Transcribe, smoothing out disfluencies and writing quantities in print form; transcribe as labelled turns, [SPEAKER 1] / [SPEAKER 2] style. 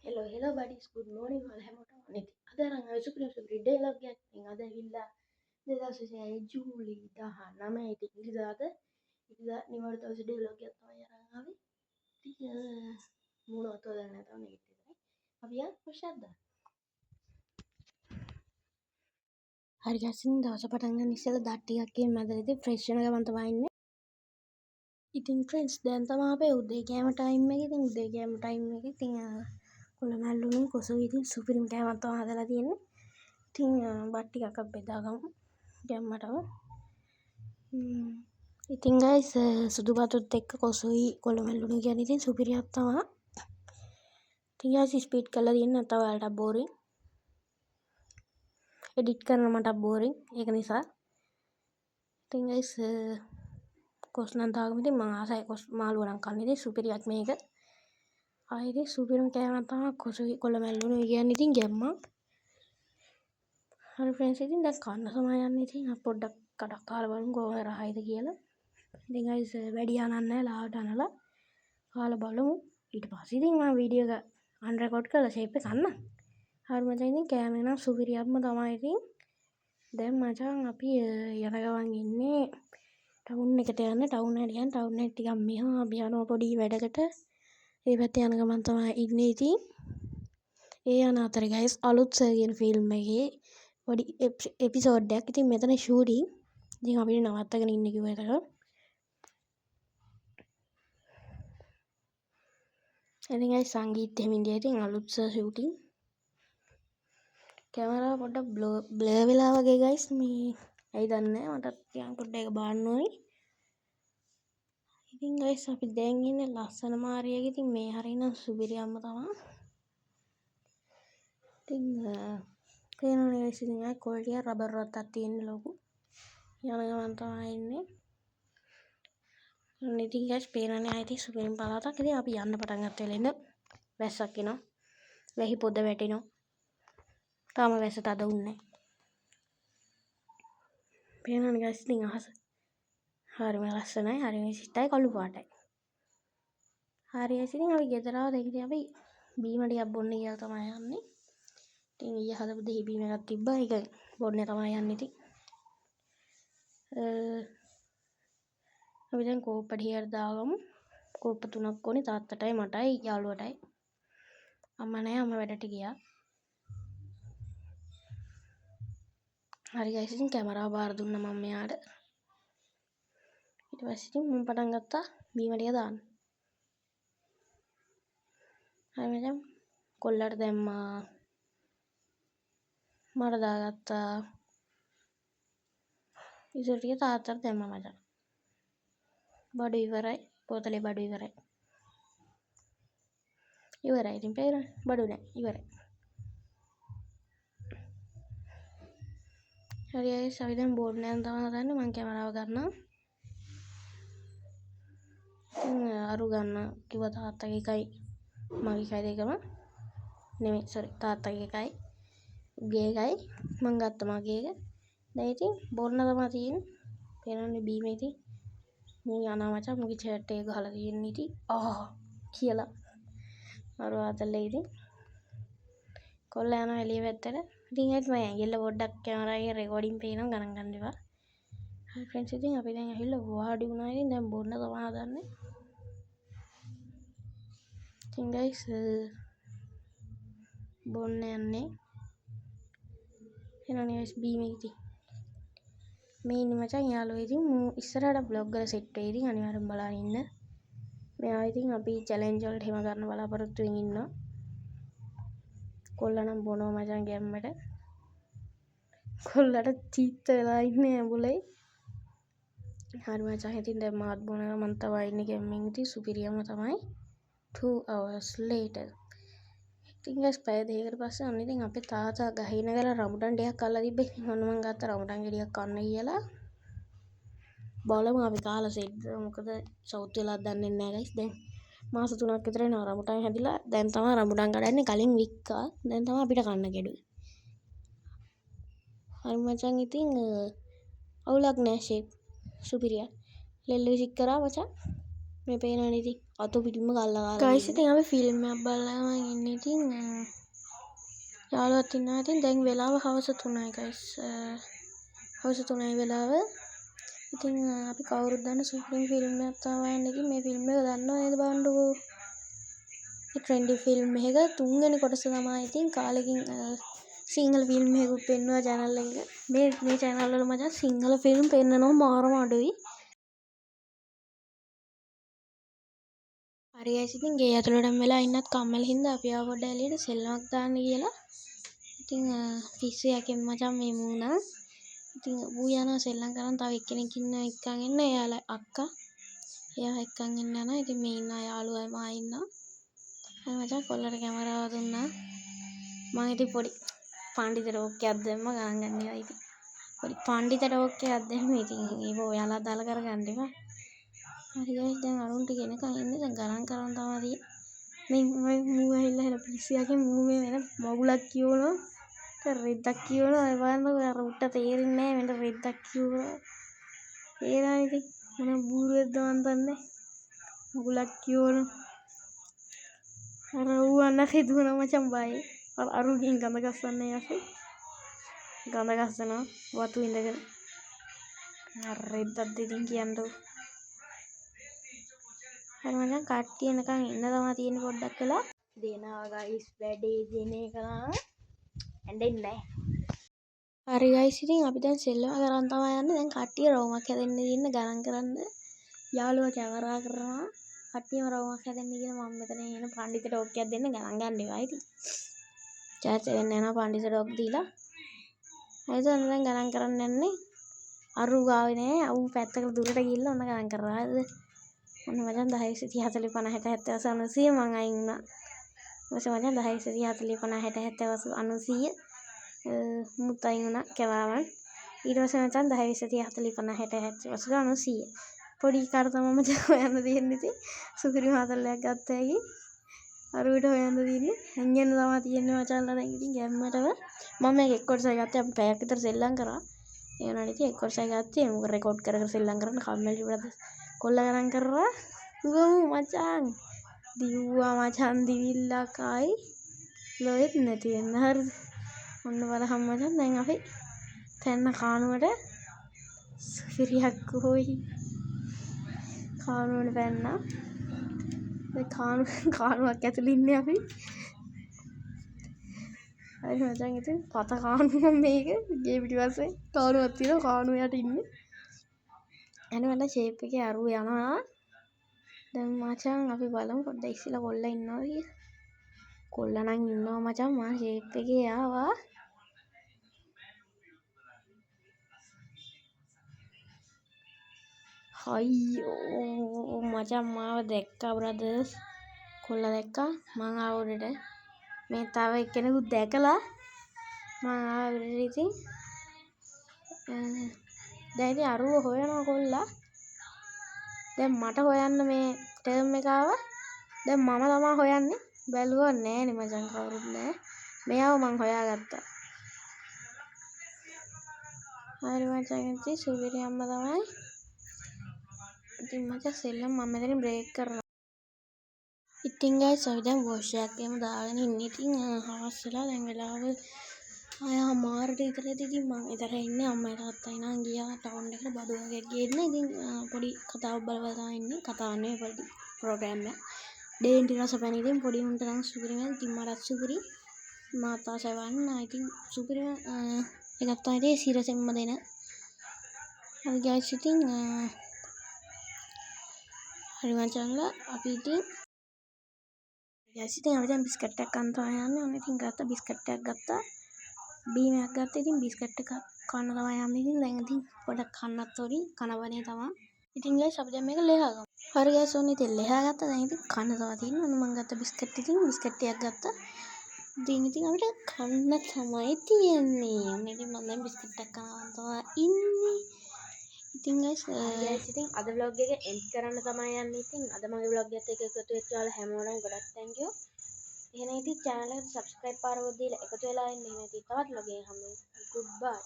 [SPEAKER 1] Hello hello buddies, good morning ඔයාලා හැමෝටම. ඉතින් අද අරන් ආවේ සුපිරිම සුපිරි ඩයලොග් එකක්. ඉතින් අද ඇවිල්ලා 2026 ජූලි 19. ඉතින් ඉරිදාද ඉරිදා නිවාඩු දවසේ ඩයලොග් එකක් තමයි අරන් ආවේ. ඉතින් මූණ වතුර දාලා නැහැ තාම නැගිටින්න. අපි යන් ෆ්‍රෙෂ් දාන්න. හරි ගයිස්, ඉතින් දවස පටන් ගන්න ඉස්සෙල්ලා දත් ටිකක් එහෙම මැදලා ඉතින් ෆ්‍රෙෂ් වෙන ගමන් තමයි ඉන්නේ. ඉතින් ෆ්‍රෙන්ඩ්ස්, දැන් තමයි අපේ උදේ කෑම ටයිම් එක. ඉතින් උදේ කෑම ටයිම් එක ඉතින් කොළ මැල්ලුණුයි කොසුයි ඉතින් සුපිරිම කෑමක් තමයි හදලා තියෙන්නේ. ඉතින් බත් ටිකක් අපි බෙදාගමු ගැම්මටම. ඉතින් ගයිස්, සුදු බතුත් එක්ක කොසුයි කොළ මැල්ලුණුයි කියන්නේ ඉතින් සුපිරියක් තමයි. ඉතින් ගයිස්, ස්පීඩ් කරලා තියෙන නැත්නම් ඔයාලට බෝරින්. එඩිට් කරන මටත් බෝරින්. ඒක නිසා. ඉතින් ගයිස්, කොස් නම් දාගමු. ඉතින් මං ආසයි කොස් මාළුව නම් කන්න. ඉතින් සුපිරියක් මේක. ආයෙ ඉතින් සුපිරිම කෑමක් තමයි කොසුයි කොළ මැල්ලුණුයි කියන්නේ ඉතින් ගැම්මක්. හරි ෆ්‍රෙන්ඩ්ස්, ඉතින් දැන් කන්න තමයි යන්නේ. ඉතින් අපි පොඩ්ඩක් කඩක් කාලා බලමු කොහොමද රහයිද කියලා. ඉතින් ගයිස්, වැඩි අනන්නේ නැහැ, ලාවට අනලා කාලා බලමු. ඊට පස්සේ ඉතින් මම වීඩියෝ එක අන්රෙකෝඩ් කරලා ෂේප් එක කන්න. හරි මචං, ඉතින් කෑම නම් සුපිරියක්ම තමයි. ඉතින් දැන් මචං අපි යන ගමන් ඉන්නේ ටවුන් එකට යන්න. ටවුන් එකට යන්න, ටවුන් එකට ටිකක් මෙහා අපි යනවා පොඩි වැඩකට. ඒ පැත්තේ යන ගමන් තමයි ඉන්නේ. ඉතින් ඒ යන අතරේ ගයිස්, අලුත් සර් කියන ෆිල්ම් එකේ පොඩි එපිසෝඩ් එකක් ඉතින් මෙතන ෂූටින්. ඉතින් අපිට නවත්තගෙන ඉන්න කිව්වා එතක. ඉතින් ගයිස්, සංගීත් එහෙම ඉඳියා. ඉතින් අලුත් සර් ෂූටින්. කැමරාව පොඩ්ඩක් බ්ලර් වෙලා වගේ ගයිස්, මේ ඇයි දන්නේ නැහැ, මටත් ටිකක් පොඩ්ඩක් ඒක බලන්න ඕනි. ඉතින් ගයිස්, අපි දැන් ඉන්නේ ලස්සන මාරියක. ඉතින් මේ හරිය නම් සුපිරියම්ම තමා. ඉතින් පේනවනේ ගයිස්, ඉතින් ආයේ කොල් ටික රබර් රොත්තක් තියෙන ලොකු යන ගමන් තමයි ඉන්නේ. ඔන්න ඉතින් ගයිස්, පේනවනේ ආයේ ඉතින් සුපිරිම පළාතක්. ඉතින් අපි යන්න පටන් ගත්ත වෙලෙ ඉඳන් වැස්සක් එනවා, වැහි පොද වැටෙනවා. තාම වැස්ස තද වුන්නේ නැහැ. පේනවනේ ගයිස්, ඉතින් අහස හරිම ලස්සනයි, හරිම විශිෂ්ටයි, කළු පාටයි. හරි ගයිස්, ඉතින් අපි ගෙදර ආවා. දැන් ඉතින් අපි බීම ටිකක් බොන්න කියලා තමයි යන්නේ. ඉතින් ඊයේ හදපු දෙහි බීම එකක් තිබ්බා, ඒක බොන්න තමයි යන්නේ. ඉතින් අපි දැන් කෝප්ප ටිකක් දාගමු. කෝප්ප තුනක් ඕනේ තාත්තටයි මටයි යාළුවටයි. අම්මා නෑ, අම්මා වැඩට ගියා. හරි ගයිස්, ඉතින් කැමරාව බාර දුන්නා මම මෙයාට. ඊට පස්සේ ඉතින් මම පටන් ගත්තා බීම ටික දාන්න. හරි මචං, කොල්ලට දැම්මා, මට දාගත්තා, ඉතින් ටික තාත්තට දැම්මා මචං. බඩු ඉවරයි, බෝතලේ බඩු ඉවරයි. ඉවරයි ඉතින් පේනවනේ, බඩු නෑ, ඉවරයි. හරි ගයිස්, අපි දැන් බෝඩ් නෑන් තමයි හදන්නේ. මං කැමරාව ගන්නම්. ඉතින් අරු ගන්න කිව්වා තාත්තගේ එකයි මගේ එකයි දෙකම නෙමෙයි, සෝරි, තාත්තගේ එකයි උගේ එකයි මං ගත්ත මගේ එක. දැන් ඉතින් බොන්න තමයි තියෙන්නේ. පේනවනේ බීම. ඉතින් මූ යනවා මචං, මුගේ ෂර්ට් එක ගහලා තියෙන්නේ ඉතින් ආ කියලා අර ආතල්ලේ. ඉතින් කොල්ල යනවා එළිය පැත්තට. ඉතින් ඒත් මම ඇඟිල්ල පොඩ්ඩක් කැමරා එකේ රෙකෝඩින් පේනවා, ගණන් ගන්න එපා. හරි ෆ්‍රෙන්ඩ්ස්, ඉතින් අපි දැන් ඇවිල්ලා වාඩි වුණා. ඉතින් දැන් බොන්න තමයි හදන්නේ. ඉතින් ගයිස්, බොන්න යන්නේ. එනවනේ ගයිස් බීම. ඉතින් මේ ඉන්නේ මචං යාළුවෝ. ඉතින් මූ ඉස්සරහට බ්ලොග් වල සෙට් වෙයි. ඉතින් අනිවාර්යෙන් බලන්න ඉන්න. මෙයා ඉතින් අපි චැලෙන්ජ් වලට එහෙම ගන්න බලාපොරොත්තු වෙමින් ඉන්නවා. කොල්ලා නම් බොනවා මචං ගැම්මට. කොල්ලට චීත්ත වෙලා ඉන්නේ ඇඹුලේ. හරි මචං, ඉතින් දැන් මාත් බොනවා, මං තමයි ඉන්නේ ගැම්මෙන්. ඉතින් සුපිරියම තමයි. 2 hours later. ඉතින් ගයිස්, පැය දෙකකට පස්සේ ඔන්න ඉතින් අපේ තාත්තා ගහේ නගලා රඹුටන් ටිකක් අල්ලලා තිබ්බේ. ඉතින් ඔන්න මං ගත්ත රඹුටන් ගෙඩියක් කන්න කියලා. බලමු අපි කාලා සෙට්ද, මොකද සවුත් වෙලාත් දන්නේ නැහැ ගයිස්. දැන් මාස 3ක් විතර වෙනවා රඹුටන් හැදිලා. දැන් තමයි රඹුටන් කඩන්නේ, කලින් වික්කා, දැන් තමයි අපිට කන්න කැඩුවේ. හරි මචං, ඉතින් අවුලක් නෑ, ෂේප් සුපිරියක්. ලෙල්ල විසික් කරා මචං. මේ පේනවනේ ඉතින් අතු පිටින්ම ගල්ලා කාලා. ගයිස් ඉතින් අපි ෆිල්ම් එකක් බලලා මං ඉන්නේ. ඉතින් යාළුවත් ඉන්නවා. ඉතින් දැන් වෙලාව හවස 3යි ගයිස්. හවස 3යි වෙලාව. ඉතින් අපි කවුරුත් දන්න සුපිරිම ෆිල්ම් එකක් තමයි යන්නේ. ඉතින් මේ ෆිල්ම් එක දන්නව නේද බලන්නකෝ. මේ ට්‍රෙන්ඩි ෆිල්ම් එක තුන්වෙනි කොටස තමයි. ඉතින් කාලෙකින් සිංහල ෆිල්ම් එකකුත් පෙන්නුවා චැනල් එකක. මේ මේ චැනල් වල මචං සිංහල ෆිල්ම් පෙන්නනවා මාරම අඩුයි. හරි ගයිස්, ඉතින් ගේ ඇතුළටම වෙලා ඉන්නත් කම්මැලි හින්දා අපි ආවා පොඩ්ඩක් එළියට සෙල්ලමක් දාන්න කියලා. ඉතින් පිස්සු යකෙන් මචං මේ මූණා. ඉතින් ඌ යනවා සෙල්ලම් කරන්. තව එක්කෙනෙක් ඉන්නවා එක්කන් එන්න. එයාලා අක්කා. එයා එක්කන් එන්න යනවා. ඉතින් මේ ඉන්නවා යාළුවා මා ඉන්නවා. හරි මචං කොල්ලට කැමරාව දුන්නා. මං ඉතින් පොඩි පණ්ඩිත ටෝක් එකක් දැම්ම. ගණන් ගන්න එපා ඉතින්. පොඩි පණ්ඩිත ටෝක් එකක් දැම්ම. ඉතින් ඒක ඔයාලා අදාළ කරගන්න එපා. හරි ගයිස්, දැන් අරුන් ටික එනකන් ඉන්නේ. දැන් ගණන් කරන් තමයි තියෙන්නේ. මේ මේ මූ ඇහිල්ලා හෙල පිස්සු යකෙන් මූ මේ වෙන මගුලක් කියවනවා. රෙද්දක් කියවනවා. ඒ බලන්නකෝ අර උට්ට තේරෙන්නේ නැහැ වෙන රෙද්දක් කියවනවා. ඒනවා ඉතින් මොන බූරුවක්ද මන් දන්නේ. මගුලක් කියවනවා. අර ඌ අනଖේ දුවනවා මචං බයි. අර අරුගෙන් ගඳ ගස්සන්නේ අපි. ගඳ ගස්සනවා වතු ඉඳගෙන. අර රෙද්දක් ඉතින් කියන්නකෝ. හරි මචං කට්ටිය එනකන් ඉන්න තමයි තියෙන්නේ පොඩ්ඩක් වෙලා. දෙනවා ගයිස් වැඩේ දෙන එක නම් ඇඬෙන්නේ නෑ. හරි ගයිස්, ඉතින් අපි දැන් සෙල්ලම කරන් තමයි යන්නේ. දැන් කට්ටිය රවුමක් හැදෙන්න තියෙන ගණන් කරන්න. යාළුවා කැමරා කරනවා. කට්ටියම රවුමක් හැදෙන්න කියලා මම මෙතන එන පණ්ඩිත ටෝක් එකක් දෙන්න. ගණන් ගන්න එපා ඉතින්. චාර්ජ් වෙන්න යනවා පණ්ඩිත ටෝක් දීලා. හරිද? ඔන්න දැන් ගණන් කරන්න යන්නේ. අරු ගාවේ නෑ. ඌ පැත්තකට දුරට ගිහිල්ලා ඔන්න ගණන් කරනවා. හරිද? ඔන්න මචං 10 20 30 40 50 60 70 80 90 මං අයින් වුණා. ඊට පස්සේ මචං 10 20 30 40 50 60 70 80 90 මුත් අයින් වුණා කැමරාමන්. ඊට පස්සේ මචං 10 20 30 40 50 60 70 80 90 පොඩි කාට තමයි මචං හොයන්න තියෙන්නේ. ඉතින් සුපිරි මාතලයක් ගත්ත හැකි. අරුවට හොයන්න තියෙන්නේ. හැංගෙන්න තමයි තියෙන්නේ මචංලා. දැන් ඉතින් ගැම්මටම මම මේක එක් කොටසයි ගත්තේ. අපි පැයක් විතර සෙල්ලම් කරා. ඒ වුණාට ඉතින් එක් කොටසයි ගත්තේ. මොකද රෙකෝඩ් කර කර සෙල්ලම් කරන්න කම්මැලි බ්‍රදර්ස්. කොල්ල ගණන් කරා. දුවමු මචං. දිව්වා මචං දිවිල්ලක් ආයි ලොවෙත් නැති වෙන්න. හරිද? ඔන්න බලහන් මචං දැන් අපි තැන්න කානුවට සුපිරියක් කොයි කානුවට පැන්නා. දැන් කානුවක් ඇතුළේ ඉන්නේ අපි. හරි මචං ඉතින් පත කානුවක් මේක. ගේ පිටිපස්සේ කානුවක් තියෙනවා. කානුව යට ඉන්නේ. අනේ මට ෂේප් එකේ අරු යනවා. දැන් මචං අපි බලමු පොඩ්ඩක් ඉස්සෙල්ලා කොල්ලා ඉන්නවද කියලා. කොල්ලා නම් ඉන්නවා මචං. මා ෂේප් එකේ ආවා. අයියෝ මචං මාව දැක්කා බ්‍රදර්ස්. කොල්ලා දැක්කා මං ආව උඩට. මේ තව එක්කෙනෙකුත් දැකලා මං ආව උඩට. ඉතින් දැන් ඉතින් අරුව හොයනවා කොල්ලා. දැන් මට හොයන්න මේ ටර්ම් එක ආවා. දැන් මම තමා හොයන්නේ. බැලුවා නෑනේ මචං කවුරුත් නෑ. මෙයාව මං හොයාගත්තා. හරි මචං ඉතින් සුපිරි අම්මා තමයි. ඉතින් මචං සෙල්ලම් මම මෙතනින් බ්‍රේක් කරනවා. ඉතින් ගයිස් අපි දැන් වොෂ් එකක් එහෙම දාගෙන ඉන්නේ. ඉතින් හවස් වෙලා දැන් වෙලාව 6:00 විතර ඇති. ඉතින් මං විතරයි ඉන්නේ. අම්මයි තාත්තයි නම් ගියා ටවුන් එකට බඩු වගේක් ගේන්න. ඉතින් පොඩි කතාවක් බල බල තමයි ඉන්නේ. කතාවක් නෙවෙයි පොඩි ප්‍රෝග්‍රෑම් එකක්. ඩේන්ටි රසපැණි. ඉතින් පොඩි උන්ට නම් සුපිරිම. ඉතින් මටත් සුපිරි. මාත් ආසයි වන්න. ඉතින් සුපිරිම එකක් තමයි ඉතින් සිරසෙන්ම දෙන. හරි ගයිස්, ඉතින් හරි මචංලා අපි ඉතින් ගයිස් ඉතින් අපි දැන් බිස්කට් එකක් කන්න තමයි යන්නේ. ඔන්න ඉතින් ගත්තා බිස්කට් එකක් ගත්තා. බීම එකක් ගත්තා. ඉතින් බිස්කට් එක කන්න තමයි යන්නේ. ඉතින් දැන් ඉතින් පොඩක් කන්නත් ඕනි. කනවනේ තමයි. ඉතින් ගයිස් අපි දැන් මේක ලෙහා ගමු. හරි ගයිස්, ඔන්න ඉතින් ලෙහා ගත්තා. දැන් ඉතින් කන්න තමයි තියෙන්නේ. ඔන්න මං ගත්ත බිස්කට් ඉතින් බිස්කට් ටිකක් ගත්තා. ඉතින් ඉතින් අපිට කන්න තමයි තියෙන්නේ. ඔන්න ඉතින් මං දැන් බිස්කට් එකක් කනවා තමයි ඉන්නේ. ඉතින් ගයිස්
[SPEAKER 2] ගයිස් ඉතින් අද ව්ලොග් එක එන්ඩ් කරන්න තමයි යන්නේ. ඉතින් අද මගේ ව්ලොග් එකත් එක්ක එකතු වෙච්ච ඔයාලා හැමෝටම ගොඩක් thank you. එහෙනම් ඉතින් channel එකට subscribe පාරවල් දීලා එකතු වෙලා ඉන්න. එහෙනම් ඉතින් තවත් ව්ලොග් එකක් හම්බෙමු. Goodbye.